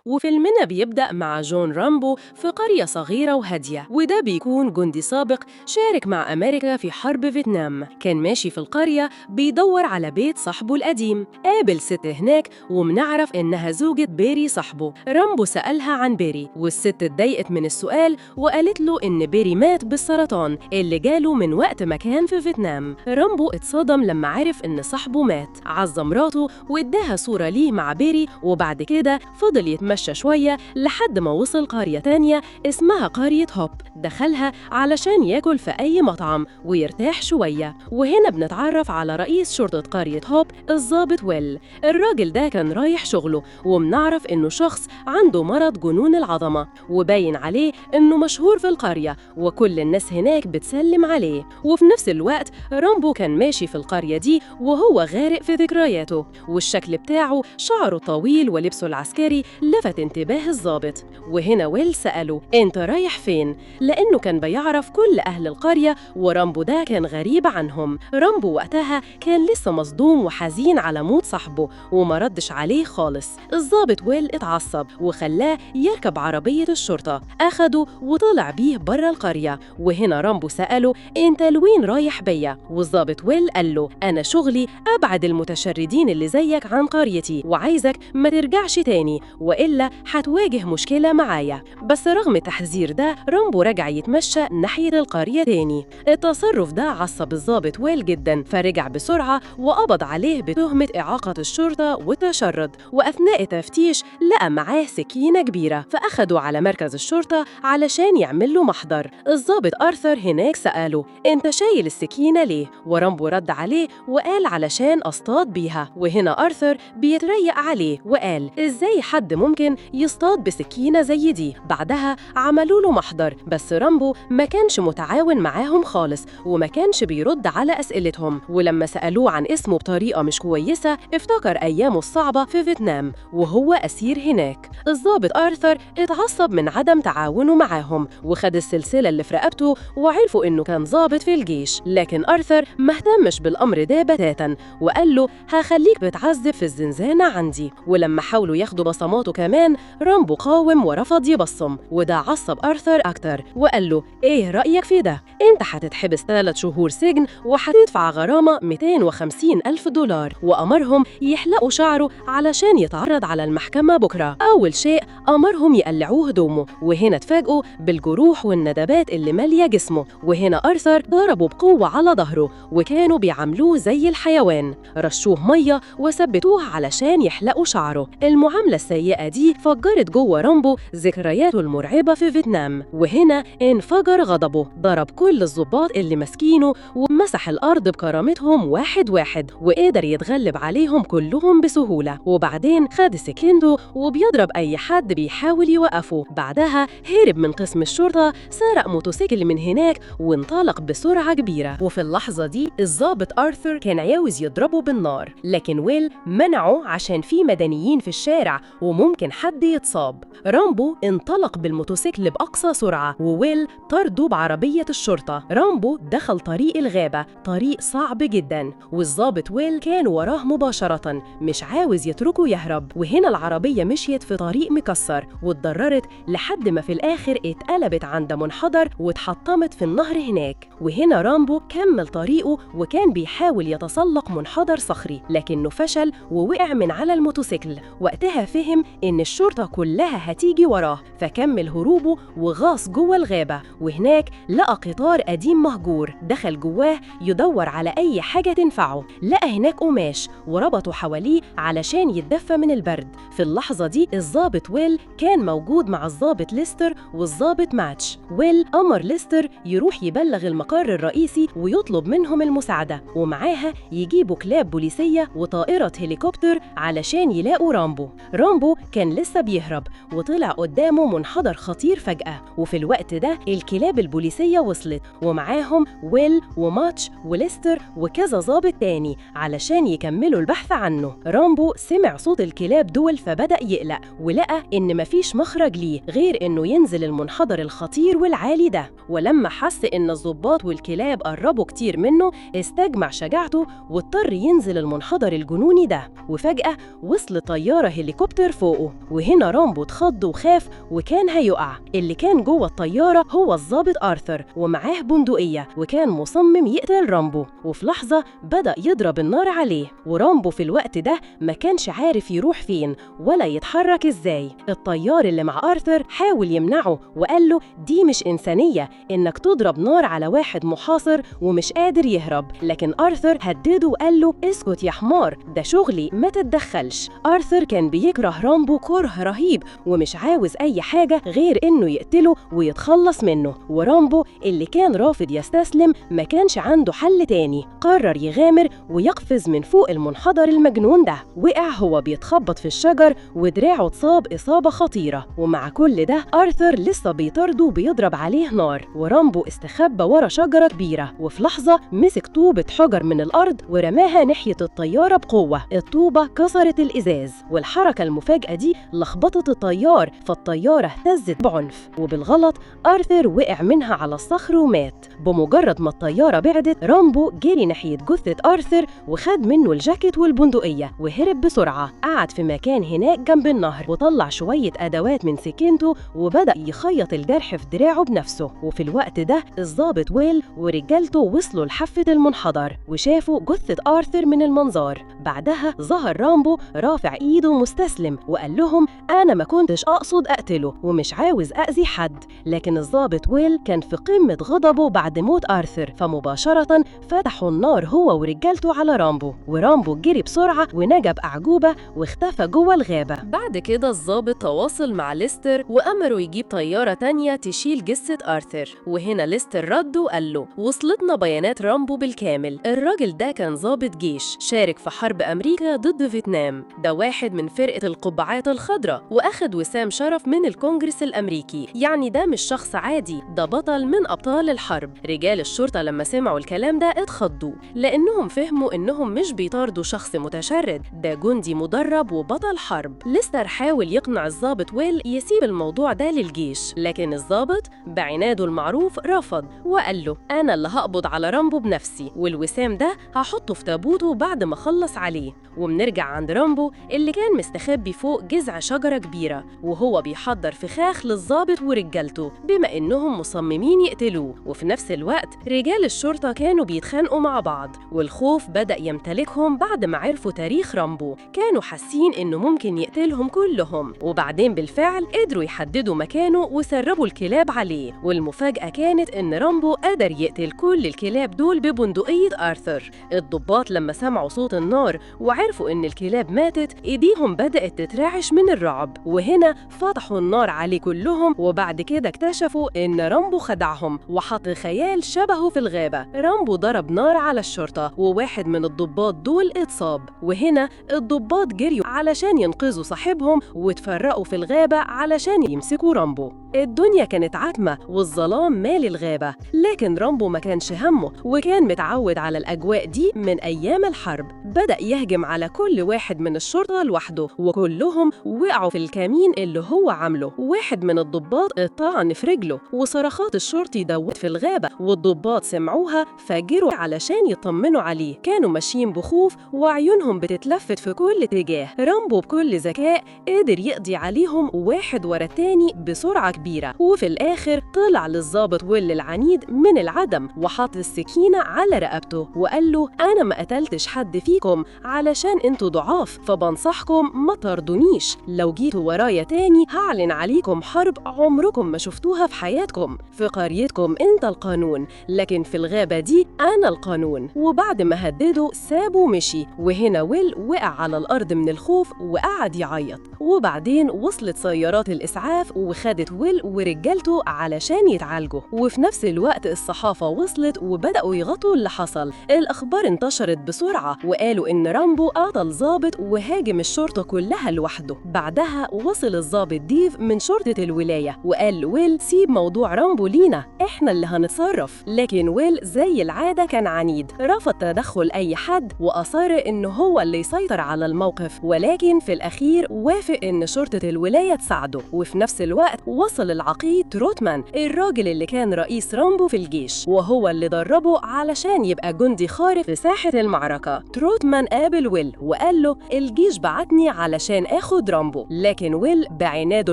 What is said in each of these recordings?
وفيلمنا بيبدأ مع جون رامبو في قرية صغيرة وهادية، وده بيكون جندي سابق شارك مع أمريكا في حرب فيتنام. كان ماشي في القرية بيدور على بيت صاحبه القديم، قابل ست هناك ومنعرف إنها زوجة بيري صاحبه. رامبو سألها عن بيري، والست اتضايقت من السؤال وقالت له إن بيري مات بالسرطان اللي جاله من وقت ما كان في فيتنام. رامبو اتصدم لما عرف إن صاحبه مات، عزى مراته واداها صورة ليه مع بيري، وبعد كده فضل يتمشى شوية لحد ما وصل قرية تانية اسمها قرية هوب. دخلها علشان ياكل في أي مطعم ويرتاح شوية. وهنا بنتعرف على رئيس شرطة قرية هوب الضابط ويل. الراجل ده كان رايح شغله، وبنعرف إنه شخص عنده مرض جنون العظمة، وباين عليه إنه مشهور في القرية وكل الناس هناك بتسلم عليه. وفي نفس الوقت رامبو كان ماشي في القرية دي وهو غارق في ذكرياته، والشكل بتاعه شعره طويل ولبسه العسكري لفت انتباه الضابط. وهنا ويل سأله أنت رايح فين؟ لأنه كان بيعرف كل أهل القرية ورامبو ده كان غريب عنهم. رامبو وقتها كان لسه مصدوم وحزين على موت صاحبه وما ردش عليه خالص. الضابط ويل اتعصب وخلاه يركب عربية الشرطة، أخده وطلع بيه بره القرية. وهنا رامبو سأله أنت لوين رايح بيا؟ والضابط ويل قال له أنا شغلي أبعد المتشردين اللي زيك عن قريتي، وعايزك ما ترجعش تاني وإلا هتواجه مشكلة معايا. بس رغم التحذير ده رامبو رجع يتمشى ناحية القرية تاني. التصرف ده عصب الضابط ويل جدا، فرجع بسرعة وقبض عليه بتهمة إعاقة الشرطة والتشرد. وأثناء التفتيش لقى معاه سكينة كبيرة، فأخده على مركز الشرطة علشان يعمل له محضر. الضابط آرثر هناك سأله أنت شايل السكينة ليه؟ ورامبو رد عليه وقال علشان أصطاد بيها. وهنا آرثر بيتريق عليه وقال إزاي حد ممكن يصطاد بسكينة زي دي؟ بعدها عملوا له محضر، بس رامبو ما كانش متعاون معاهم خالص وما كانش بيرد على أسئلتهم. ولما سألوه عن اسمه بطريقة مش كويسة افتكر أيامه الصعبة في فيتنام وهو أسير هناك. الضابط آرثر اتعصب من عدم تعاونه معاهم وخد السلسلة اللي في رقبته وعرفوا إنه كان ضابط في الجيش، لكن آرثر ما اهتمش بالأمر ده بتاتا وقال له هخليك بتعذب في الزنزانة عندي. ولما حاولوا ياخدوا بصماته كمان رامبو قاوم ورفض يبصم، وده عصب آرثر أكتر وقال له إيه رأيك في ده؟ أنت هتتحبس 3 شهور سجن وهتدفع غرامة 250 ألف دولار، وأمرهم يحلقوا شعره علشان يتعرض على المحكمة بكرة. أول شيء أمرهم يقلعوه هدومه، وهنا اتفاجئوا بالجروح والندبات اللي مالية جسمه. وهنا آرثر ضربه بقوة على ظهره وكانوا بيعاملوه زي الحيوان، رشوه مية وثبتوه علشان يحلقوا شعره. المعاملة السيئة دي فجرت جوه رامبو ذكرياته المرعبة في فيتنام، وهنا انفجر غضبه، ضرب كل الضباط اللي ماسكينه ومسح الأرض بكرامتهم واحد واحد، وقدر يتغلب عليهم كلهم بسهولة. وبعدين خد سكينته وبيضرب أي حد بيحاول يوقفه. بعدها هرب من قسم الشرطة، سرق موتوسيكل من هناك وانطلق بسرعة كبيرة. وفي اللحظة دي الضابط آرثر كان عاوز يضربه بالنار، لكن ويل منعه عشان في مدنيين في الشارع وممكن حد يتصاب. رامبو انطلق بالموتوسيكل بأقصى سرعة وويل طرده بعربية الشرطة. رامبو دخل طريق الغابة، طريق صعب جدا، والضابط ويل كان وراه مباشرة مش عاوز يتركه يهرب. وهنا العربية مشيت في طريق مكسر واتضررت لحد ما في الآخر اتقلبت عند منحدر واتحطمت في النهر هناك. وهنا رامبو كمل طريقه وكان بيحاول يتسلق منحدر صخري، لكنه فشل ووقع من على الموتوسيكل. وقتها فهم إن الشرطة كلها هتيجي وراه، فكمل هروبه وغاص جوه الغابة. وهناك لقى قطار قديم مهجور، دخل جواه يدور على أي حاجة تنفعه. لقى هناك قماش وربطه حواليه علشان يتدفى من البرد. في اللحظة دي الضابط ويل كان موجود مع الضابط ليستر والضابط ماتش. ويل أمر ليستر يروح يبلغ المقر الرئيسي ويطلب منهم المساعدة، ومعاها يجيبوا كلاب بوليسية وطائرة هليكوبتر علشان يلاقوا رامبو. رامبو كان لسه بيهرب وطلع قدامه منحدر خطير فجأة، وفي الوقت ده الكلاب البوليسية وصلت ومعاهم ويل وماتش وليستر وكذا ضابط تاني علشان يكملوا البحث عنه. رامبو سمع صوت الكلاب دول فبدأ يقلق، ولقى إن مفيش مخرج ليه غير إنه ينزل المنحدر الخطير والعالي ده. ولما حس إن الضباط والكلاب قربوا كتير منه استجمع شجاعته واضطر ينزل المنحدر الجنوني ده. وفجأة وصل طيارة هليكوبتر فوقه. وهنا رامبو اتخض وخاف وكان هيقع. اللي كان جوه الطيارة هو الضابط آرثر ومعاه بندقية، وكان مصمم يقتل رامبو. وفي لحظة بدأ يضرب النار عليه، ورامبو في الوقت ده ما كانش عارف يروح فين ولا يتحرك ازاي. الطيار اللي مع آرثر حاول يمنعه وقال له دي مش إنسانية إنك تضرب نار على واحد محاصر ومش قادر يهرب، لكن آرثر هدده وقال له اسكت يا حمار، ده شغلي ما تتدخلش. آرثر كان بيكره رامبو كره رهيب ومش عاوز أي حاجة غير إنه يقتله ويتخلص منه. ورامبو اللي كان رافض يستسلم ما كانش عنده حل تاني، قرر يغامر ويقفز من فوق المنحدر المجنون ده. وقع هو بيتخبط في الشجر ودراعه اتصاب إصابة خطيرة، ومع كل ده آرثر لسه بيطارده وبيضرب عليه نار، ورامبو استخبى ورا شجرة كبيرة. وفي لحظة مسك طوبة حجر من الأرض ورماها ناحية الطيارة بقوة. الطوبة كسرت الإزاز، والحركة المفاجئة دي لخبطت الطيار، فالطيارة اهتزت بعنف، وبالغلط آرثر وقع منها على الصخر ومات. بمجرد ما الطيارة بعدت، رامبو جري ناحية جثة آرثر وخد منه الجاكيت والبندقية وهرب بسرعة. قعد في مكان هناك جنب النهر وطلع شوية أدوات من سكينته وبدأ يخيط الجرح في دراعه بنفسه. وفي الوقت ده الضابط ويل ورجالته وصلوا لحافة المنحدر وشافوا جثة آرثر من المنظار. بعدها ظهر رامبو رافع إيده مستسلم وقال لهم أنا ما كنتش أقصد أقتله ومش عاوز أذي حد. لكن الضابط ويل كان في قمة غضبه بعد موت آرثر، فمباشرة فتحوا النار هو ورجالته على رامبو، ورامبو جري بسرعة ونجا بأعجوبة واختفى جوه الغابة. بعد كده الضابط تواصل مع ليستر وأمره يجيب طيارة تانية تشيل جثة آرثر. وهنا ليستر رد وقال له وصلتنا بيانات رامبو بالكامل، الراجل ده كان ضابط جيش شارك في حرب أمريكا ضد فيتنام، ده واحد من فرقة القبعات الخضراء وأخد وسام شرف من الكونجرس الأمريكي، يعني ده مش شخص عادي، ده بطل من أبطال الحرب. رجال الشرطة لما سمعوا الكلام ده اتخضوا، لأنهم فهموا إنهم مش بيطاردوا شخص متشرد، ده جندي مدرب وبطل حرب. ليستر حاول يقنع الضابط ويل يسيب الموضوع ده للجيش، لكن الضابط بعناده المعروف رفض وقال له أنا اللي هقبض على رامبو بنفسي، والوسام ده هحطه في تابوته بعد ما أخلص عليه. وبنرجع عند رامبو اللي كان مستخبي فوق جذع شجرة كبيرة وهو بيحضر فخاخ للضابط ورجالته بما إنهم مصممين يقتلوه. وفي نفس الوقت رجال الشرطة كانوا بيتخانقوا مع بعض، والخوف بدأ يمتلكهم بعد ما عرفوا تاريخ رامبو، كانوا حاسين إنه ممكن يقتلهم كلهم. وبعدين بالفعل قدروا يحددوا مكانه وسربوا الكلاب عليه، والمفاجأة كانت إن رامبو قدر يقتل كل الكلاب دول ببندقية آرثر. الضباط لما سمعوا صوت النار وعرفوا إن الكلاب ماتت، إيديهم بدأت تترعش من الرعب، وهنا فتحوا النار عليه كلهم. وبعد كده اكتشفوا إن رامبو خدعهم وحط خيال شبهه في الغابة. رامبو ضرب نار على الشرطة وواحد من الضباط دول اتصاب، وهنا الضباط جريوا علشان ينقذوا صاحبهم وتفرقوا في الغابة علشان يمسكوا رامبو. الدنيا كانت عتمة والظلام مالي الغابة، لكن رامبو ما كانش همه وكان متعود على الأجواء دي من أيام الحرب. بدأ يهجم على كل واحد من الشرطة لوحده، وكلهم وقعوا في الكمين اللي هو عامله. واحد من الضباط اتطعن في رجله، وصرخات الشرطي دوت في الغابة والضباط سمعوها فجروا علشان يطمنوا عليه. كانوا ماشيين بخوف وعيونهم بتتلفت في كل اتجاه. رامبو بكل ذكاء قدر يقضي عليهم واحد ورا التاني بسرعة كبيرة، وفي الآخر طلع للضابط ويل العنيد من العدم وحط السكينة على رقبته وقال له أنا ما قتلتش حد فيكم علشان انتوا ضعاف، فبنصحكم ما تردونيش، لو جيتوا ورايا تاني هعلن عليكم حرب عمركم ما شفتوها في حياتكم. في قريتكم انت القانون، لكن في الغابة دي أنا القانون. وبعد ما هدده سابه ومشي، وهنا ويل وقع على الأرض من الخوف وقعد يعيط. وبعدين وصلت سيارات الإسعاف وخدت ويل ورجالته علشان يتعالجوا، وفي نفس الوقت الصحافة وصلت وبدأوا يغطوا اللي حصل. الأخبار انتشرت بسرعة وقالوا إن رامبو قتل ضابط وهاجم الشرطة كلها لوحده. بعدها وصل الضابط ديف من شرطة الولاية وقال لويل سيب موضوع رامبو لينا، إحنا اللي هنتصرف. لكن ويل زي العادة كان عنيد، رفض تدخل أي حد وأصر إنه هو اللي يسيطر على الموقف، ولكن في الأخير وافق إن شرطة الولاية تساعده. وفي نفس الوقت وصل وصل العقيد تروتمان، الراجل اللي كان رئيس رامبو في الجيش، وهو اللي دربه علشان يبقى جندي خارق في ساحة المعركة. تروتمان قابل ويل وقال له الجيش بعتني علشان آخد رامبو، لكن ويل بعناده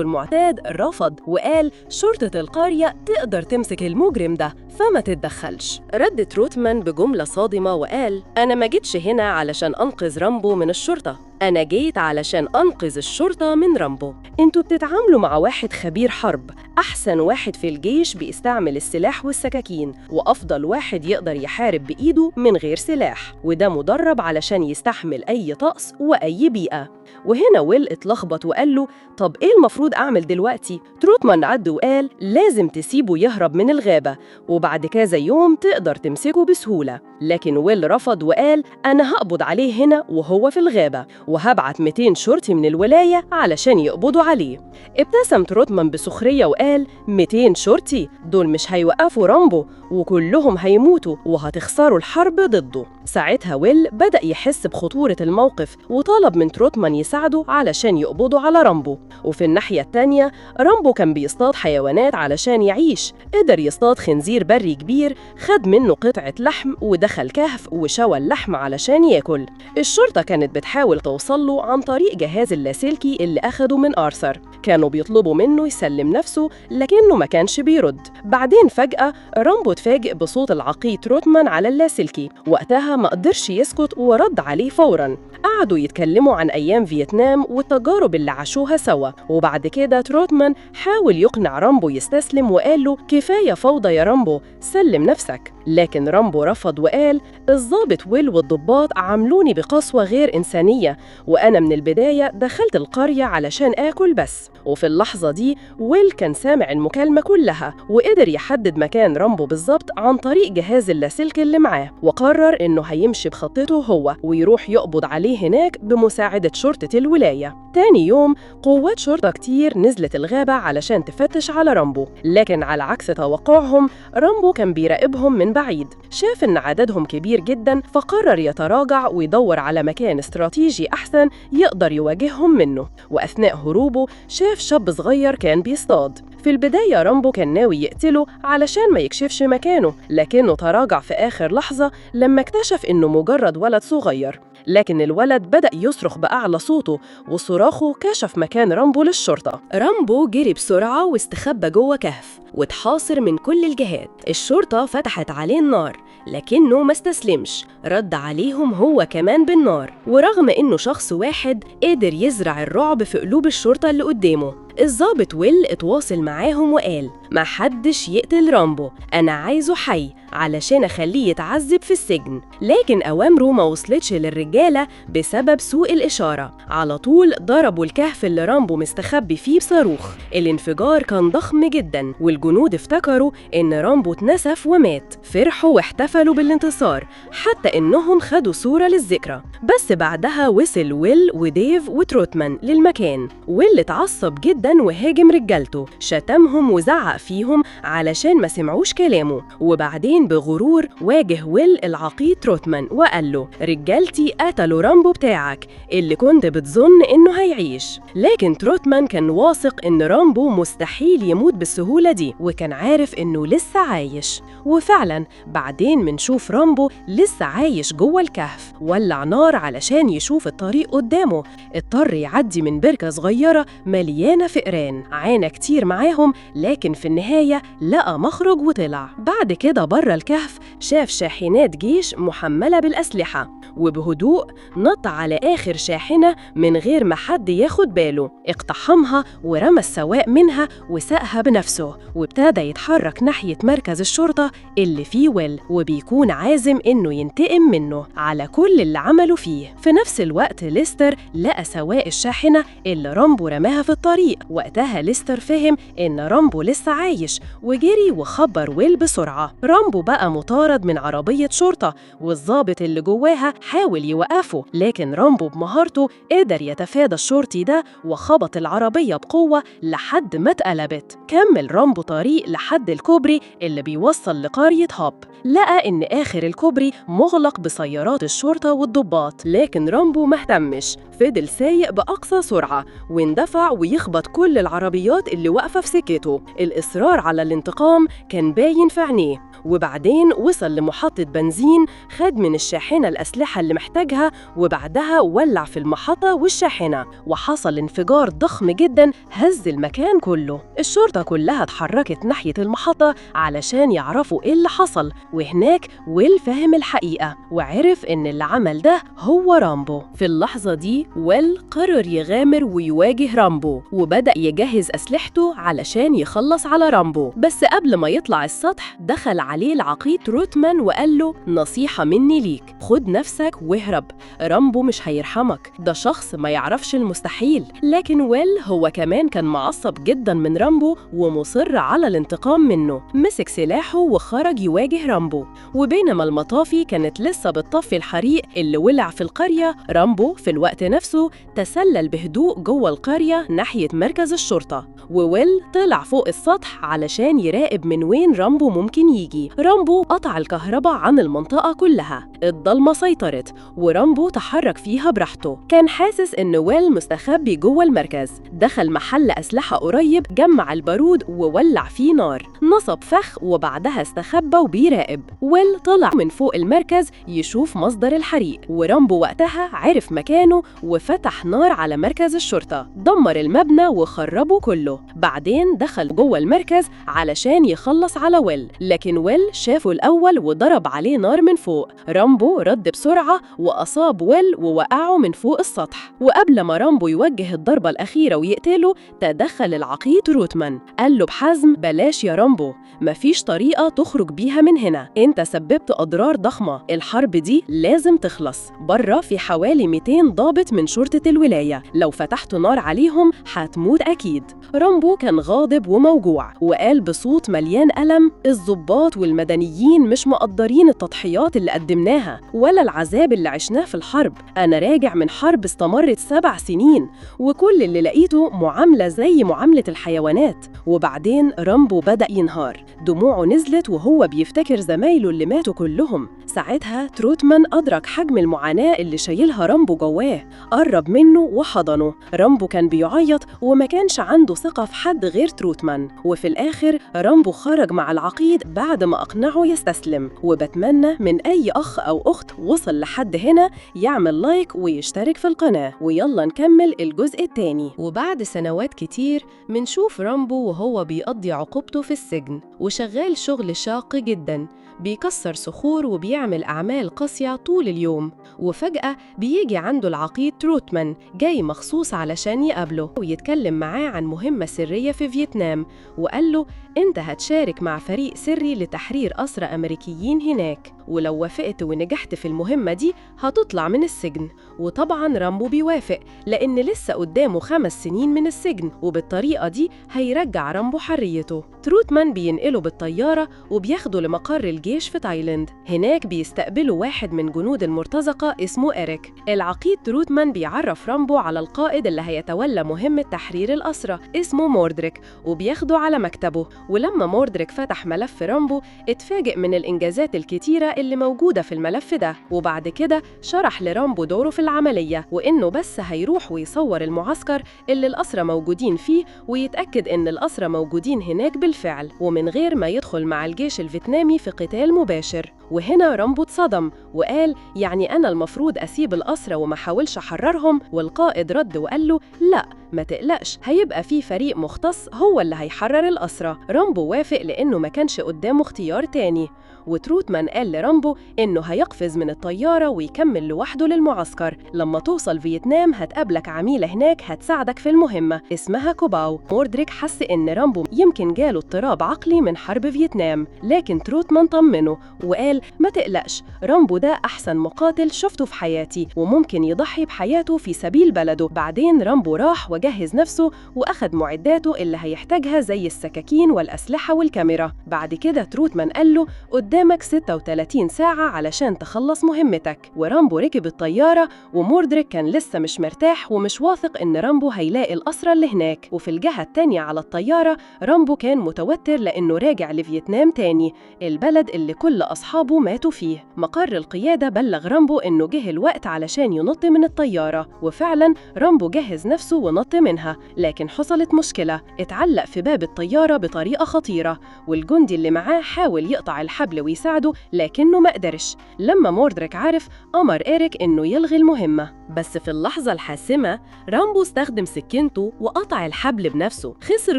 المعتاد رفض وقال شرطة القرية تقدر تمسك المجرم ده فما تتدخلش. رد تروتمان بجملة صادمة وقال أنا ما جيتش هنا علشان أنقذ رامبو من الشرطة، أنا جيت علشان أنقذ الشرطة من رامبو. انتوا بتتعاملوا مع واحد خبير حرب، أحسن واحد في الجيش بيستعمل السلاح والسكاكين، وأفضل واحد يقدر يحارب بإيده من غير سلاح، وده مدرب علشان يستحمل أي طقس وأي بيئة. وهنا ويل اتلخبط وقال له طب إيه المفروض أعمل دلوقتي؟ تروتمان عد وقال لازم تسيبه يهرب من الغابة، وبعد كذا يوم تقدر تمسكه بسهولة. لكن ويل رفض وقال أنا هقبض عليه هنا وهو في الغابة، وهبعت 200 شرطي من الولاية علشان يقبضوا عليه. ابتسم تروتمان بسخرية وقال 200 شرطي دول مش هيوقفوا رامبو، وكلهم هيموتوا وهتخسروا الحرب ضده. ساعتها ويل بدأ يحس بخطورة الموقف وطلب من تروتمان يساعده علشان يقبضوا على رامبو. وفي الناحية التانية رامبو كان بيصطاد حيوانات علشان يعيش، قدر يصطاد خنزير بري كبير، خد منه قطعة لحم ودخل كهف وشوى اللحم علشان ياكل. الشرطة كانت بتحاول توصله عن طريق جهاز اللاسلكي اللي أخده من آرثر، كانوا بيطلبوا منه يسلم نفسه لكنه ما كانش بيرد. بعدين فجأة رامبو اتفاجئ بصوت العقيد تروتمان على اللاسلكي، وقتها ما قدرش يسكت ورد عليه فوراً. قعدوا يتكلموا عن أيام فيتنام والتجارب اللي عاشوها سوا، وبعد كده تروتمان حاول يقنع رامبو يستسلم وقال له كفاية فوضى يا رامبو، سلم نفسك. لكن رامبو رفض وقال الضابط ويل والضباط عاملوني بقسوة غير إنسانية، وأنا من البداية دخلت القرية علشان آكل بس. وفي اللحظة دي ويل كان سامع المكالمة كلها وقدر يحدد مكان رامبو بالظبط عن طريق جهاز اللاسلكي اللي معاه، وقرر إنه هيمشي بخطته هو ويروح يقبض عليه هناك بمساعدة شرطة الولاية. تاني يوم قوات شرطة كتير نزلت الغابة علشان تفتش على رامبو، لكن على عكس توقعهم رامبو كان بيراقبهم من بعيد. شاف إن عددهم كبير جدا فقرر يتراجع ويدور على مكان استراتيجي أحسن يقدر يواجههم منه. وأثناء هروبه شاف شاب صغير كان بيصطاد. في البداية رامبو كان ناوي يقتله علشان ما يكشفش مكانه، لكنه تراجع في آخر لحظة لما اكتشف إنه مجرد ولد صغير. لكن الولد بدأ يصرخ بأعلى صوته، وصراخه كشف مكان رامبو للشرطة. رامبو جري بسرعة واستخبى جوه كهف واتحاصر من كل الجهات. الشرطة فتحت عليه النار لكنه ما استسلمش، رد عليهم هو كمان بالنار، ورغم إنه شخص واحد قدر يزرع الرعب في قلوب الشرطة اللي قدامه. الضابط ويل اتواصل معاهم وقال ما حدش يقتل رامبو، أنا عايزه حي علشان أخليه يتعذب في السجن. لكن أوامره ما وصلتش للرجالة بسبب سوء الإشارة. على طول ضربوا الكهف اللي رامبو مستخبي فيه بصاروخ. الانفجار كان ضخم جدا والجنود افتكروا إن رامبو اتنسف ومات، فرحوا واحتفلوا بالانتصار حتى إنهم خدوا صورة للذكرى. بس بعدها وصل ويل وديف وتروتمان للمكان. ويل اتعصب جدا وهاجم رجالته، شتمهم وزعق فيهم علشان ما سمعوش كلامه. وبعدين بغرور واجه ويل العقيد تروتمان وقال له رجالتي قتلوا رامبو بتاعك اللي كنت بتظن إنه هيعيش. لكن تروتمان كان واثق إن رامبو مستحيل يموت بالسهولة دي، وكان عارف إنه لسه عايش. وفعلا بعدين منشوف رامبو لسه عايش جوه الكهف، ولع نار علشان يشوف الطريق قدامه. اضطر يعدي من بركة صغيرة مليانة فئران، عانى كتير معاهم لكن في النهاية لقى مخرج وطلع. بعد كده بره الكهف شاف شاحنات جيش محملة بالأسلحة، وبهدوء نط على آخر شاحنة من غير ما حد ياخد باله، اقتحمها ورمى السواق منها وساقها بنفسه، وابتدى يتحرك ناحية مركز الشرطة اللي فيه ويل، وبيكون عازم إنه ينتقم منه على كل اللي عمله فيه. في نفس الوقت ليستر لقى سواق الشاحنة اللي رامبو رماها في الطريق. وقتها ليستر فهم إن رامبو لسه عايش وجري وخبر ويل بسرعة. رامبو بقى مطارد طرد من عربية شرطة، والضابط اللي جواها حاول يوقفه، لكن رامبو بمهارته قدر يتفادى الشرطي ده وخبط العربية بقوة لحد ما اتقلبت. كمل رامبو طريق لحد الكوبري اللي بيوصل لقرية هوب. لقى إن آخر الكوبري مغلق بسيارات الشرطة والضباط، لكن رامبو ما اهتمش، فضل سايق بأقصى سرعة واندفع ويخبط كل العربيات اللي واقفة في سكته. الإصرار على الانتقام كان باين في عينيه. وبعدين وصل لمحطة بنزين، خد من الشاحنة الأسلحة اللي محتاجها، وبعدها ولع في المحطة والشاحنة، وحصل انفجار ضخم جدا هز المكان كله. الشرطة كلها اتحركت ناحية المحطة علشان يعرفوا إيه اللي حصل، وهناك ويل فهم الحقيقة وعرف إن اللي عمل ده هو رامبو. في اللحظة دي ويل قرر يغامر ويواجه رامبو، وبدأ يجهز أسلحته علشان يخلص على رامبو. بس قبل ما يطلع السطح دخل عليه العقيد روتمان وقال له: نصيحة مني ليك، خد نفسك واهرب، رامبو مش هيرحمك، ده شخص ما يعرفش المستحيل. لكن ويل هو كمان كان معصب جدا من رامبو ومصر على الانتقام منه، مسك سلاحه وخرج يواجه رامبو. وبينما المطافي كانت لسه بتطفي الحريق اللي ولع في القرية، رامبو في الوقت نفسه تسلل بهدوء جوه القرية ناحية مركز الشرطة، وويل طلع فوق السطح علشان يراقب من وين رامبو ممكن يجي. رامبو قطع الكهرباء عن المنطقة كلها، الضلمة سيطرت ورامبو تحرك فيها براحته. كان حاسس إن ويل مستخبي جوه المركز. دخل محل أسلحة قريب، جمع البارود وولع فيه نار، نصب فخ وبعدها استخبى وبيراقب. ويل طلع من فوق المركز يشوف مصدر الحريق، ورامبو وقتها عرف مكانه وفتح نار على مركز الشرطة، دمر المبنى وخربه كله. بعدين دخل جوه المركز علشان يخلص على ويل، لكن ويل شافه الأول وضرب عليه نار من فوق. رامبو رد بسرعة وأصاب ويل ووقعه من فوق السطح. وقبل ما رامبو يوجه الضربة الأخيرة ويقتله، تدخل العقيد روتمان، قال له بحزم: بلاش يا رامبو، مفيش طريقة تخرج بيها من هنا، انت سببت أضرار ضخمة، الحرب دي لازم تخلص. بره في حوالي 200 ضابط من شرطة الولاية، لو فتحت نار عليهم هتموت أكيد. رامبو كان غاضب وموجوع وقال بصوت مليان ألم: الضباط والمدنيين مش مقدرين التضحيات اللي قدمناها ولا العذاب اللي عشناه في الحرب. أنا راجع من حرب استمرت 7 سنين، وكل اللي لقيته معاملة زي معاملة الحيوانات. وبعدين رامبو بدأ ينهار، دموعه نزلت وهو بيفتكر زمايله اللي ماتوا كلهم. ساعتها تروتمان أدرك حجم المعاناة اللي شايلها رامبو جواه، قرب منه وحضنه. رامبو كان بيعيط وما كانش عنده ثقة في حد غير تروتمان. وفي الآخر رامبو خرج مع العقيد بعد ما أقنعه يستسلم. وبتمنى من أي أخ أو أخت وصل لحد هنا يعمل لايك ويشترك في القناة، ويلا نكمل الجزء الثاني. وبعد سنوات كتير منشوف رامبو وهو بيقضي عقوبته في السجن، وشغال شغل شاق جدا، بيكسر صخور وبيعمل أعمال قاسية طول اليوم. وفجأة بيجي عنده العقيد تروتمان جاي مخصوص علشان يقابله ويتكلم معاه عن مهمة سرية في فيتنام، وقال له: أنت هتشارك مع فريق سري لتحرير أسرى أمريكيين هناك، ولو وافقت ونجحت في المهمة دي هتطلع من السجن. وطبعاً رامبو بيوافق لأن لسه قدامه 5 سنين من السجن، وبالطريقة دي هيرجع رامبو حريته. تروتمان بينقله بالطيارة وبياخده لمقر الجيش في تايلاند. هناك بيستقبله واحد من جنود المرتزقة اسمه إريك. العقيد تروتمان بيعرف رامبو على القائد اللي هيتولى مهمة تحرير الأسرى اسمه موردريك، وبياخده على مكتبه. ولما موردريك فتح ملف رامبو اتفاجئ من الإنجازات الكتيرة اللي موجودة في الملف ده. وبعد كده شرح لرامبو دوره في العملية، وإنه بس هيروح ويصور المعسكر اللي الأسرى موجودين فيه ويتأكد إن الأسرى موجودين هناك بالفعل، ومن غير ما يدخل مع الجيش الفيتنامي في قتال مباشر. وهنا رامبو اتصدم وقال: يعني أنا المفروض أسيب الأسرى وما حاولش أحررهم؟ والقائد رد وقال له: لا ما تقلقش، هيبقى في فريق مختص هو اللي هيحرر الأسرى. رامبو وافق لأنه ما كانش قدامه اختيار تاني. وتروتمان قال لرامبو إنه هيقفز من الطيارة ويكمل لوحده للمعسكر، لما توصل فيتنام هتقابلك عميلة هناك هتساعدك في المهمة اسمها كوباو. موردريك حس إن رامبو يمكن جاله اضطراب عقلي من حرب فيتنام، لكن تروتمان طمنه وقال وقال ما تقلقش، رامبو ده أحسن مقاتل شفته في حياتي وممكن يضحي بحياته في سبيل بلده. بعدين رامبو راح وجهز نفسه وأخد معداته اللي هيحتاجها زي السكاكين والأسلحة والكاميرا. بعد كده تروتمان قال له قدامك 36 ساعة علشان تخلص مهمتك. ورامبو ركب الطيارة، وموردريك كان لسه مش مرتاح ومش واثق إن رامبو هيلاقي الأسرى اللي هناك. وفي الجهة التانية على الطيارة رامبو كان متوتر لأنه راجع لفيتنام تاني، البلد اللي كل أصحابه ماتوا فيه. مقر القيادة بلغ رامبو إنه جه الوقت علشان ينط من الطيارة، وفعلا رامبو جهز نفسه ونط منها، لكن حصلت مشكلة، اتعلق في باب الطيارة بطريقة خطيرة، والجندي اللي معاه حاول يقطع الحبل ويساعده لكنه ما قدرش. لما موردريك عرف أمر إيريك إنه يلغي المهمة، بس في اللحظة الحاسمة رامبو استخدم سكينته وقطع الحبل بنفسه، خسر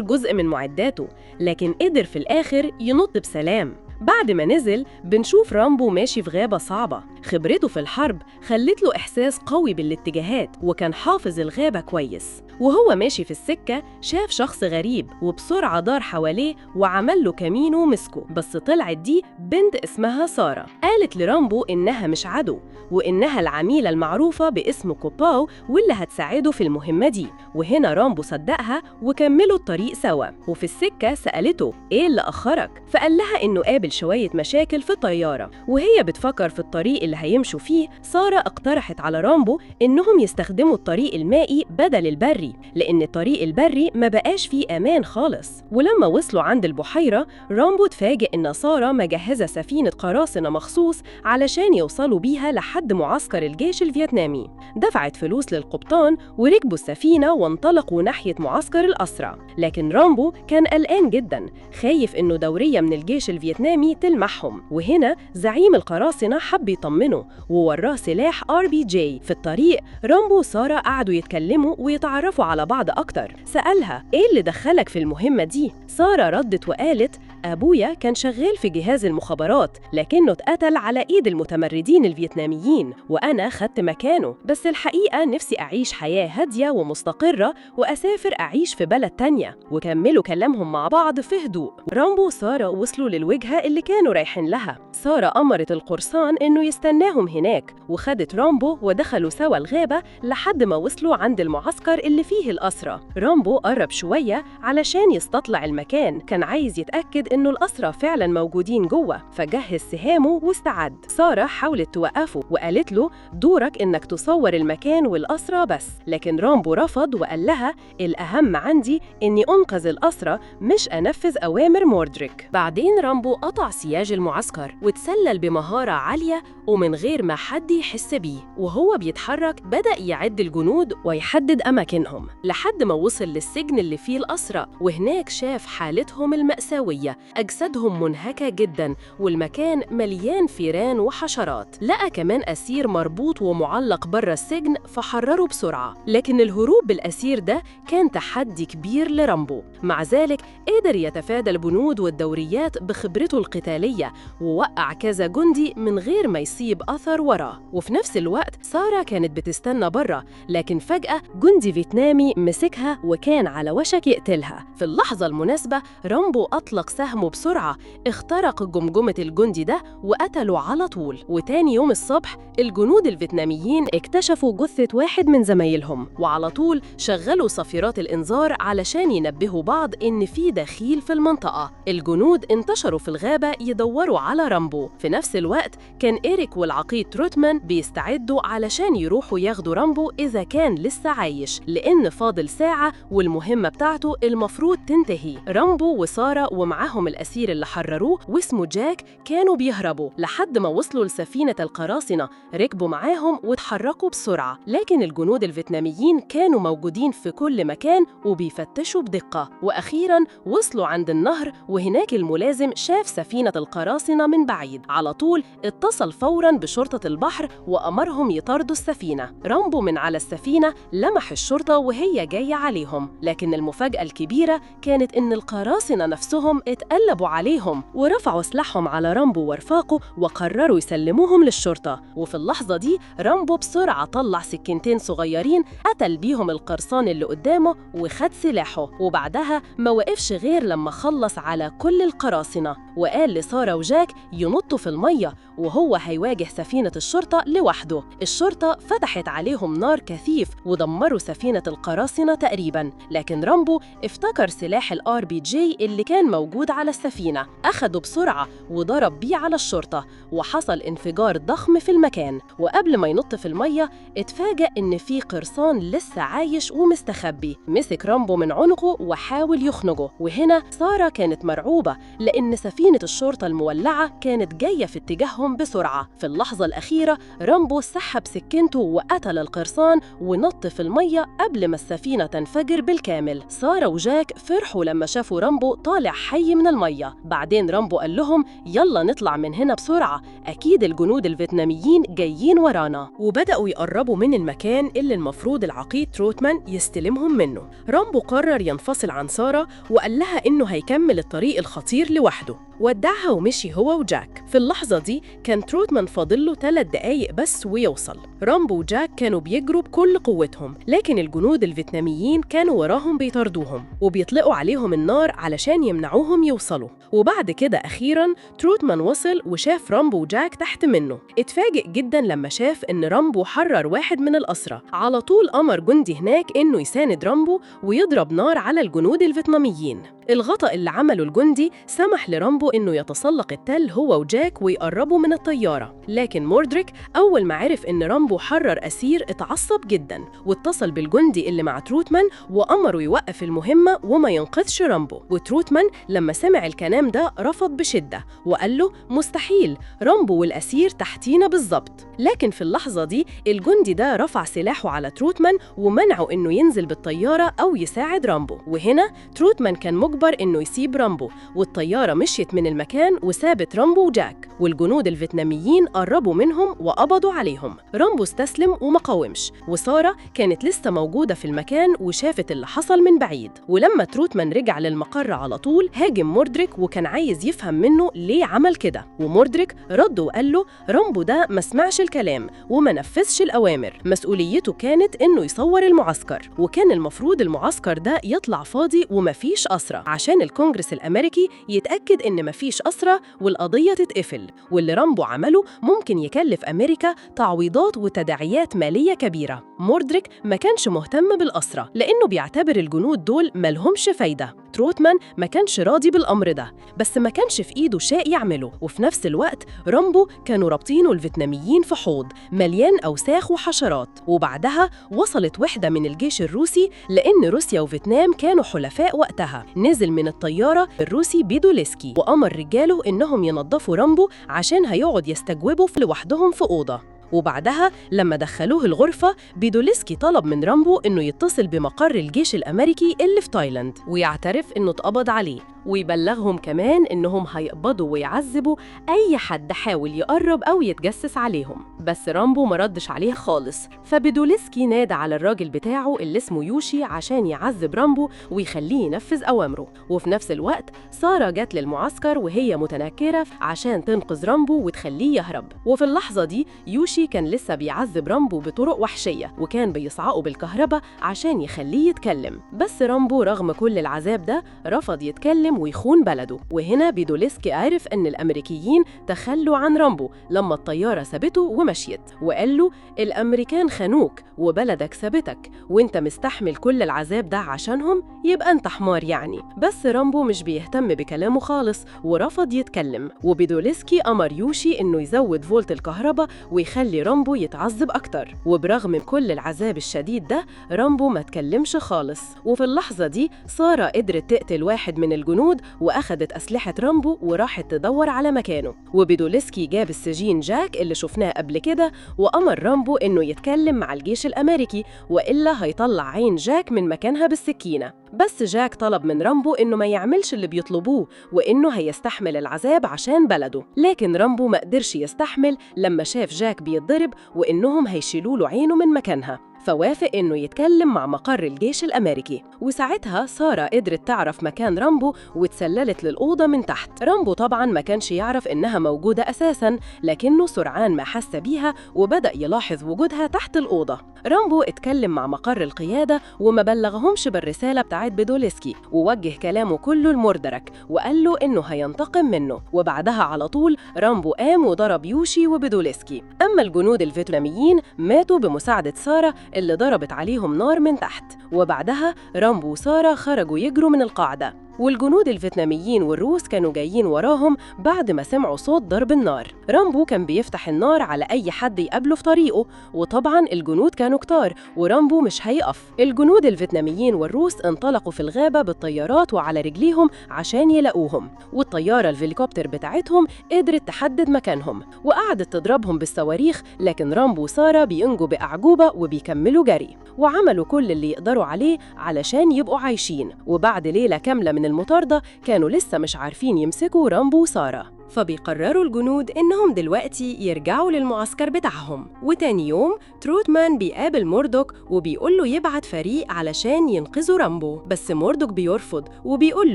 جزء من معداته لكن قدر في الآخر ينط بسلام. بعد ما نزل بنشوف رامبو ماشي في غابة صعبة، خبرته في الحرب خلت له إحساس قوي بالاتجاهات وكان حافظ الغابة كويس. وهو ماشي في السكة شاف شخص غريب وبسرعة دار حواليه وعمل له كمين ومسكه، بس طلعت دي بنت اسمها سارة. قالت لرامبو إنها مش عدو وإنها العميلة المعروفة باسم كوباو واللي هتساعده في المهمة دي، وهنا رامبو صدقها وكملوا الطريق سوا. وفي السكة سألته إيه اللي أخرك؟ فقال لها إنه قابل شوية مشاكل في الطيارة. وهي بتفكر في الطريق اللي هيمشوا فيه، سارة اقترحت على رامبو إنهم يستخدموا الطريق المائي بدل البري، لأن الطريق البري ما بقاش فيه أمان خالص. ولما وصلوا عند البحيرة رامبو اتفاجئ إن سارة مجهزة سفينة قراصنة مخصوص علشان يوصلوا بيها لحد معسكر الجيش الفيتنامي. دفعت فلوس للقبطان وركبوا السفينة وانطلقوا ناحية معسكر الأسرى. لكن رامبو كان قلقان جدا، خايف إنه دورية من الجيش الفيتنامي تلمحهم. وهنا زعيم القراصنة حب يطمنه ووراه سلاح RPG. في الطريق رامبو وسارة قعدوا يتكلموا ويتعرفوا على بعض أكتر. سألها إيه اللي دخلك في المهمة دي؟ سارة ردت وقالت أبويا كان شغال في جهاز المخابرات لكنه اتقتل على إيد المتمردين الفيتناميين وأنا خدت مكانه، بس الحقيقة نفسي أعيش حياة هادية ومستقرة وأسافر أعيش في بلد تانية. وكملوا كلامهم مع بعض في هدوء. رامبو وسارة وصلوا للوجهة اللي كانوا رايحين لها. سارة أمرت القرصان إنه يستناهم هناك، وخدت رامبو ودخلوا سوا الغابة لحد ما وصلوا عند المعسكر اللي فيه الأسرى. رامبو قرب شوية علشان يستطلع المكان، كان عايز يتأكد إنه الأسرى فعلاً موجودين جوه، فجهز سهامه واستعد. سارة حاولت توقفه وقالت له دورك إنك تصور المكان والأسرى بس، لكن رامبو رفض وقال لها الأهم عندي إني أنقذ الأسرى مش أنفذ أوامر موردريك. بعدين رامبو قطع سياج المعسكر وتسلل بمهارة عالية ومن غير ما حد يحس بيه. وهو بيتحرك بدأ يعد الجنود ويحدد أماكنهم لحد ما وصل للسجن اللي فيه الأسرى، وهناك شاف حالتهم المأساوية، أجسادهم منهكة جدا والمكان مليان فيران وحشرات. لقى كمان أسير مربوط ومعلق بره السجن فحرره بسرعة، لكن الهروب بالأسير ده كان تحدي كبير لرامبو. مع ذلك قدر يتفادى البنود والدوريات بخبرته القتالية ووقع كذا جندي من غير ما يسيب أثر وراه. وفي نفس الوقت سارة كانت بتستنى بره، لكن فجأة جندي فيتنامي مسكها وكان على وشك يقتلها. في اللحظة المناسبة رامبو أطلق سهمه بسرعة، اخترق جمجمة الجندي ده وقتله على طول. وتاني يوم الصبح الجنود الفيتناميين اكتشفوا جثة واحد من زمايلهم، وعلى طول شغلوا صفيرات الإنذار علشان ينبهوا بعض إن في دخيل في المنطقة. الجنود انتشروا في الغابة يدوروا على رامبو. في نفس الوقت كان إيريك والعقيد تروتمان بيستعدوا علشان يروحوا ياخدوا رامبو إذا كان لسه عايش، لأن فاضل ساعة والمهمة بتاعته المفروض تنتهي. رامبو وسارة ومعاهم الأسير اللي حرروه واسمه جاك كانوا بيهربوا لحد ما وصلوا لسفينة القراصنة، ركبوا معاهم وتحركوا بسرعة، لكن الجنود الفيتناميين كانوا موجودين في كل مكان وبيفتشوا بدقة. وأخيراً وصلوا عند النهر، وهناك الملازم شاف سفينة القراصنة من بعيد. على طول اتصل فوراً بشرطة البحر وأمرهم يطاردوا السفينة. رامبو من على السفينة لمح الشرطة وهي جاية عليهم، لكن المفاجأة الكبيرة كانت إن القراصنة نفسهم اتقتلوا اتقلبوا عليهم ورفعوا سلاحهم على رامبو ورفاقه وقرروا يسلموهم للشرطة. وفي اللحظة دي رامبو بسرعة طلع سكينتين صغيرين قتل بيهم القرصان اللي قدامه وخد سلاحه، وبعدها ما وقفش غير لما خلص على كل القراصنة، وقال لسارة وجاك ينطوا في المية وهو هيواجه سفينة الشرطة لوحده. الشرطة فتحت عليهم نار كثيف ودمروا سفينة القراصنة تقريبا، لكن رامبو افتكر سلاح ال RPG اللي كان موجود على السفينة، أخده بسرعة وضرب بيه على الشرطة، وحصل انفجار ضخم في المكان. وقبل ما ينط في المية اتفاجأ إن في قرصان لسه عايش ومستخبي، مسك رامبو من عنقه وحاول يخنقه. وهنا سارة كانت مرعوبة لأن سفينة الشرطة المولعة كانت جاية في اتجاههم بسرعة. في اللحظة الأخيرة رامبو سحب سكينته وقتل القرصان ونط في المية قبل ما السفينة تنفجر بالكامل. سارة وجاك فرحوا لما شافوا رامبو طالع حي من المية. بعدين رامبو قال لهم يلا نطلع من هنا بسرعة، أكيد الجنود الفيتناميين جايين ورانا. وبدأوا يقربوا من المكان اللي المفروض العقيد تروتمان يستلمهم منه. رامبو قرر ينفصل عن سارة وقال لها إنه هيكمل الطريق الخطير لوحده. ودعها ومشي هو وجاك. في اللحظة دي كان تروتمان فاضله 3 دقايق بس ويوصل. رامبو وجاك كانوا بيجروا بكل قوتهم، لكن الجنود الفيتناميين كانوا وراهم بيطاردوهم وبيطلقوا عليهم النار علشان يمنعوهم يوصلوا. وبعد كده أخيراً تروتمان وصل وشاف رامبو وجاك تحت منه. اتفاجئ جداً لما شاف إن رامبو حرر واحد من الأسرى. على طول أمر جندي هناك إنه يساند رامبو ويضرب نار على الجنود الفيتناميين. الغطاء اللي عمله الجندي سمح لرامبو إنه يتسلق التل هو وجاك ويقربوا من الطيارة، لكن موردريك أول ما عرف إن رامبو حرر أسير اتعصب جداً واتصل بالجندي اللي مع تروتمان وأمره يوقف المهمة وما ينقذش رامبو. وتروتمان لما سمع الكلام ده رفض بشدة وقال له مستحيل، رامبو والأسير تحتينا بالظبط. لكن في اللحظة دي الجندي ده رفع سلاحه على تروتمان ومنعه إنه ينزل بالطيارة أو يساعد رامبو. وهنا تروتمان كان مجبر إنه يسيب رامبو، والطيارة مشيت من المكان وسابت رامبو وجاك، والجنود الفيتناميين قربوا منهم وقبضوا عليهم. رامبو استسلم وما قاومش، وسارة كانت لسه موجودة في المكان وشافت اللي حصل من بعيد. ولما تروتمان رجع للمقر على طول هاجم موردريك وكان عايز يفهم منه ليه عمل كده. وموردريك رد وقال له رامبو ده ما سمعش الكلام وما نفذش الأوامر، مسؤوليته كانت إنه يصور المعسكر، وكان المفروض المعسكر ده يطلع فاضي ومفيش أسرى عشان الكونجرس الأمريكي يتأكد إن مفيش أسرى والقضية تتقفل. واللي رامبو عمله ممكن يكلف أمريكا تعويضات وتداعيات مالية كبيرة. موردريك ما كانش مهتم بالأسرى لأنه بيعتبر الجنود دول مالهمش فايدة. تروتمان ما كانش راضي بالأمر ده، بس ما كانش في إيده شيء يعمله. وفي نفس الوقت رامبو كانوا رابطينه الفيتناميين في حوض مليان أوساخ وحشرات. وبعدها وصلت وحدة من الجيش الروسي لأن روسيا وفيتنام كانوا حلفاء وقتها. نزل من الطيارة الروسي بيدوليسكي وأمر رجاله إنهم ينظفوا رامبو عشان هيقعد يستجوبوا لوحدهم في أوضة. وبعدها لما دخلوه الغرفة بيدوليسكي طلب من رامبو إنه يتصل بمقر الجيش الأمريكي اللي في تايلاند ويعترف إنه اتقبض عليه، ويبلغهم كمان إنهم هيقبضوا ويعذبوا أي حد حاول يقرب أو يتجسس عليهم. بس رامبو ما ردش عليه خالص، فبيدوليسكي نادى على الراجل بتاعه اللي اسمه يوشي عشان يعذب رامبو ويخليه ينفذ أوامره. وفي نفس الوقت سارة جت للمعسكر وهي متنكرة عشان تنقذ رامبو وتخليه يهرب. وفي اللحظة دي يوشي كان لسه بيعذب رامبو بطرق وحشية وكان بيصعقه بالكهرباء عشان يخليه يتكلم، بس رامبو رغم كل العذاب ده رفض يتكلم ويخون بلده. وهنا بيدوليسكي عرف أن الأمريكيين تخلوا عن رامبو لما الطيارة سابته ومشيت، وقال له الأمريكان خانوك وبلدك سابتك وانت مستحمل كل العذاب ده عشانهم، يبقى انت حمار يعني. بس رامبو مش بيهتم بكلامه خالص ورفض يتكلم. وبيدوليسكي أمر يوشي إنه يزود فولت الكهرباء ويخلي رامبو يتعذب أكتر. وبرغم كل العذاب الشديد ده رامبو ما تكلمش خالص. وفي اللحظة دي سارة قدرت تقتل واحد من الجنود وأخدت أسلحة رامبو وراحت تدور على مكانه. وبيدوليسكي جاب السجين جاك اللي شفناه قبل كده وأمر رامبو إنه يتكلم مع الجيش الأمريكي وإلا هيطلع عين جاك من مكانها بالسكينة. بس جاك طلب من رامبو إنه ما يعملش اللي بيطلبوه وإنه هيستحمل العذاب عشان بلده، لكن رامبو ما قدرش يستحمل لما شاف جاك بيتضرب وإنهم هيشيلوا له عينه من مكانها. فوافق إنه يتكلم مع مقر الجيش الأمريكي. وساعتها سارة قدرت تعرف مكان رامبو وتسللت للأوضة من تحت. رامبو طبعاً ما كانش يعرف إنها موجودة أساساً، لكنه سرعان ما حس بيها وبدأ يلاحظ وجودها تحت الأوضة. رامبو اتكلم مع مقر القيادة وما بلغهمش بالرسالة بتاعت بيدولسكي، ووجه كلامه كله لموردرك وقال له إنه هينتقم منه. وبعدها على طول رامبو قام وضرب يوشي وبيدولسكي. أما الجنود الفيتناميين ماتوا بمساعدة سارة اللي ضربت عليهم نار من تحت. وبعدها رامبو وسارة خرجوا يجروا من القاعدة، والجنود الفيتناميين والروس كانوا جايين وراهم بعد ما سمعوا صوت ضرب النار. رامبو كان بيفتح النار على أي حد يقابله في طريقه، وطبعاً الجنود كانوا كتار ورامبو مش هيقف. الجنود الفيتناميين والروس انطلقوا في الغابة بالطيارات وعلى رجليهم عشان يلاقوهم، والطيارة الهليكوبتر بتاعتهم قدرت تحدد مكانهم وقعدت تضربهم بالصواريخ، لكن رامبو وسارة بينجوا بأعجوبة وبيكملوا جري، وعملوا كل اللي يقدروا عليه علشان يبقوا عايشين. وبعد ليلة كاملة من المطاردة كانوا لسه مش عارفين يمسكوا رامبو وسارة، فبيقرروا الجنود إنهم دلوقتي يرجعوا للمعسكر بتاعهم. وتاني يوم تروتمان بيقابل موردوك وبيقول له يبعت فريق علشان ينقذوا رامبو، بس موردوك بيرفض وبيقول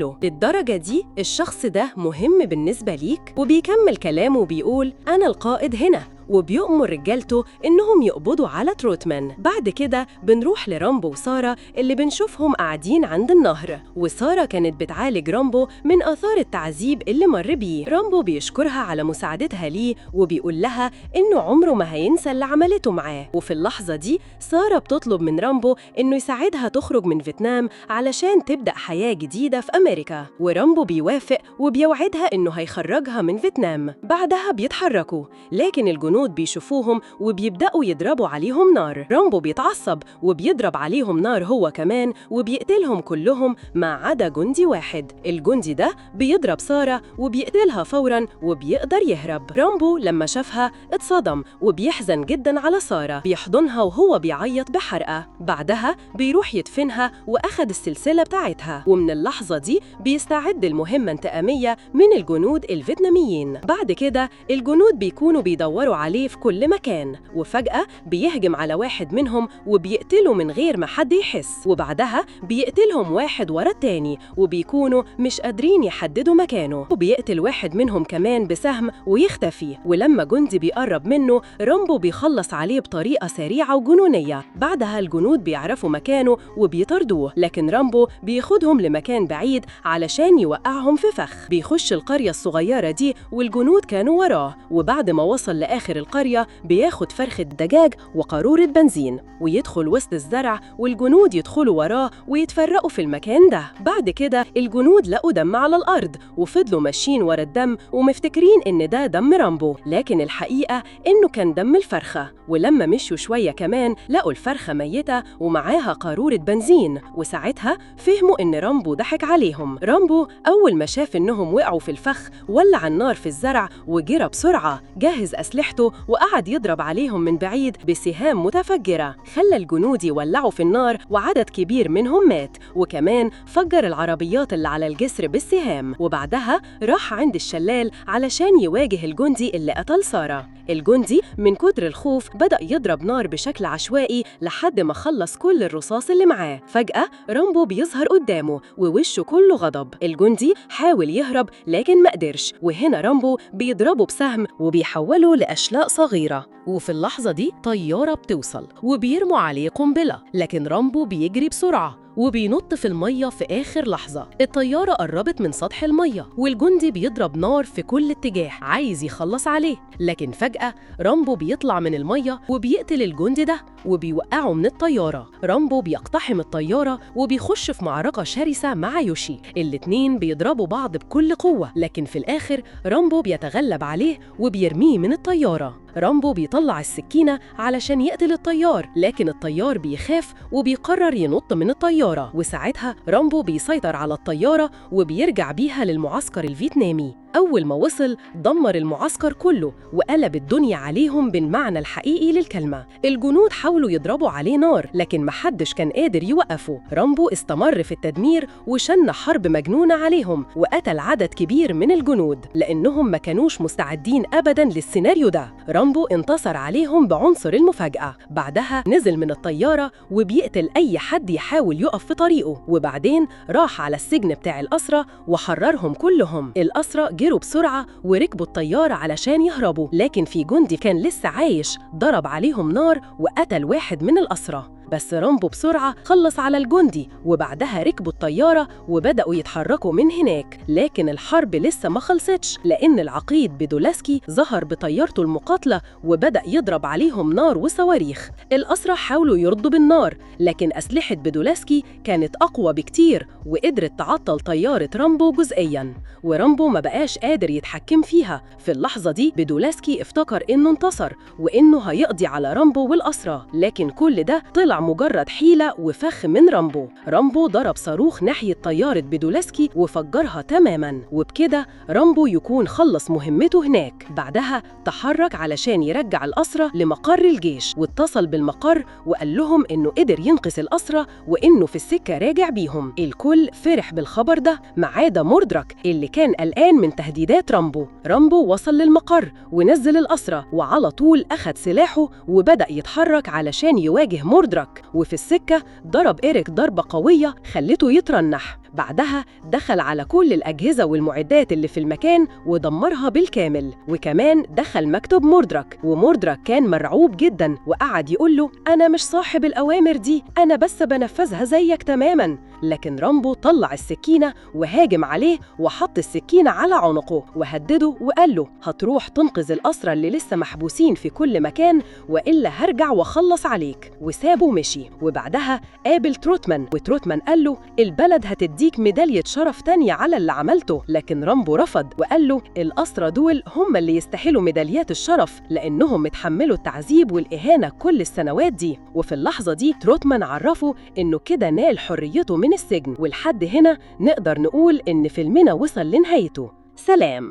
له للدرجة دي الشخص ده مهم بالنسبة ليك؟ وبيكمل كلامه وبيقول أنا القائد هنا، وبيؤمر رجالته إنهم يقبضوا على تروتمان. بعد كده بنروح لرامبو وسارة اللي بنشوفهم قاعدين عند النهر، وسارة كانت بتعالج رامبو من آثار التعذيب اللي مر بيه. رامبو بيشكرها على مساعدتها ليه وبيقول لها إنه عمره ما هينسى اللي عملته معاه. وفي اللحظة دي سارة بتطلب من رامبو إنه يساعدها تخرج من فيتنام علشان تبدأ حياة جديدة في أمريكا، ورامبو بيوافق وبيوعدها إنه هيخرجها من فيتنام. بعدها بيتحركوا، لكن الجنود بيشوفوهم وبيبدأوا يضربوا عليهم نار. رامبو بيتعصب وبيضرب عليهم نار هو كمان وبيقتلهم كلهم ما عدا جندي واحد. الجندي ده بيضرب سارة وبيقتلها فوراً وبيقدر يهرب. رامبو لما شافها اتصدم وبيحزن جداً على سارة، بيحضنها وهو بيعيط بحرقة. بعدها بيروح يدفنها وأخد السلسلة بتاعتها، ومن اللحظة دي بيستعد المهمة انتقامية من الجنود الفيتناميين. بعد كده الجنود بيكونوا بيدوروا عليه في كل مكان، وفجأة بيهجم على واحد منهم وبيقتله من غير ما حد يحس، وبعدها بيقتلهم واحد ورا التاني وبيكونوا مش قادرين يحددوا مكانه، وبيقتل واحد منهم كمان بسهم ويختفي. ولما جندي بيقرب منه رامبو بيخلص عليه بطريقة سريعة وجنونية. بعدها الجنود بيعرفوا مكانه وبيطاردوه، لكن رامبو بياخدهم لمكان بعيد علشان يوقعهم في فخ. بيخش القرية الصغيرة دي والجنود كانوا وراه، وبعد ما وصل لآخر القرية بياخد فرخة دجاج وقارورة بنزين ويدخل وسط الزرع، والجنود يدخلوا وراه ويتفرقوا في المكان ده. بعد كده الجنود لقوا دم على الأرض وفضلوا ماشيين ورا الدم ومفتكرين إن ده دم رامبو، لكن الحقيقة إنه كان دم الفرخة. ولما مشوا شوية كمان لقوا الفرخة ميتة ومعاها قارورة بنزين، وساعتها فهموا إن رامبو ضحك عليهم. رامبو أول ما شاف إنهم وقعوا في الفخ ولع النار في الزرع وجرى بسرعة، جهز أسلحته وقعد يضرب عليهم من بعيد بسهام متفجرة، خلى الجنود يولعوا في النار وعدد كبير منهم مات، وكمان فجر العربيات اللي على الجسر بالسهام. وبعدها راح عند الشلال علشان يواجه الجندي اللي قتل سارة. الجندي من كتر الخوف بدأ يضرب نار بشكل عشوائي لحد ما خلص كل الرصاص اللي معاه. فجأة رامبو بيظهر قدامه ووشه كله غضب. الجندي حاول يهرب لكن ما قدرش، وهنا رامبو بيضربه بسهم وبيحوله لأشلاء صغيرة. وفي اللحظة دي طيارة بتوصل وبيرموا عليه قنبلة، لكن رامبو بيجري بسرعة وبينط في المية في آخر لحظة. الطيارة قربت من سطح المية والجندي بيضرب نار في كل اتجاه عايز يخلص عليه، لكن فجأة رامبو بيطلع من المية وبيقتل الجندي ده وبيوقعه من الطيارة. رامبو بيقتحم الطيارة وبيخش في معركة شرسة مع يوشي. الاتنين بيضربوا بعض بكل قوة، لكن في الآخر رامبو بيتغلب عليه وبيرميه من الطيارة. رامبو بيطلع السكينة علشان يقتل الطيار، لكن الطيار بيخاف وبيقرر ينط من الطيارة، وساعتها رامبو بيسيطر على الطيارة وبيرجع بيها للمعسكر الفيتنامي. أول ما وصل دمر المعسكر كله وقلب الدنيا عليهم بالمعنى الحقيقي للكلمة. الجنود حاولوا يضربوا عليه نار، لكن محدش كان قادر يوقفه. رامبو استمر في التدمير وشن حرب مجنونة عليهم وقتل عدد كبير من الجنود لأنهم ما كانوش مستعدين أبداً للسيناريو ده. رامبو انتصر عليهم بعنصر المفاجأة. بعدها نزل من الطيارة وبيقتل أي حد يحاول يقف في طريقه، وبعدين راح على السجن بتاع الأسرى وحررهم كلهم. الأسرى جروا بسرعة وركبوا الطيارة علشان يهربوا، لكن في جندي كان لسه عايش ضرب عليهم نار وقتل واحد من الأسرى. بس رامبو بسرعة خلص على الجندي، وبعدها ركبوا الطيارة وبدأوا يتحركوا من هناك. لكن الحرب لسه ما خلصتش، لأن العقيد بيدولاسكي ظهر بطيارته المقاتلة وبدأ يضرب عليهم نار وصواريخ. الأسرى حاولوا يردوا بالنار، لكن أسلحة بيدولاسكي كانت أقوى بكتير وقدرت تعطل طيارة رامبو جزئياً، ورامبو ما بقاش قادر يتحكم فيها. في اللحظة دي بيدولاسكي افتكر إنه انتصر وإنه هيقضي على رامبو والأسرى، لكن كل ده طلع مجرد حيلة وفخ من رامبو. رامبو ضرب صاروخ ناحية طيارة بيدولاسكي وفجرها تماماً، وبكده رامبو يكون خلص مهمته هناك. بعدها تحرك علشان يرجع الأسرى لمقر الجيش، واتصل بالمقر وقال لهم إنه قدر ينقذ الأسرى وإنه في السكة راجع بيهم. الكل فرح بالخبر ده ما عدا موردراك اللي كان قلقان من تهديدات رامبو. رامبو وصل للمقر ونزل الأسرى، وعلى طول أخد سلاحه وبدأ يتحرك علشان يواجه موردراك. وفي السكة ضرب إيريك ضربة قوية خلته يترنح. بعدها دخل على كل الأجهزة والمعدات اللي في المكان ودمرها بالكامل، وكمان دخل مكتب موردراك، وموردراك كان مرعوب جدا وقعد يقول له أنا مش صاحب الأوامر دي، أنا بس بنفذها زيك تماما. لكن رامبو طلع السكينة وهاجم عليه وحط السكينة على عنقه وهدده وقال له هتروح تنقذ الأسرى اللي لسه محبوسين في كل مكان وإلا هرجع وخلص عليك، وسابه ومشي. وبعدها قابل تروتمان، وتروتمان قال له البلد هتديك ميدالية شرف تانية على اللي عملته، لكن رامبو رفض وقال له الأسرى دول هم اللي يستحلوا ميداليات الشرف لأنهم اتحملوا التعذيب والإهانة كل السنوات دي. وفي اللحظة دي تروتمان عرفه إنه كده نال حريته من السجن، ولحد هنا نقدر نقول إن فيلمنا وصل لنهايته. سلام.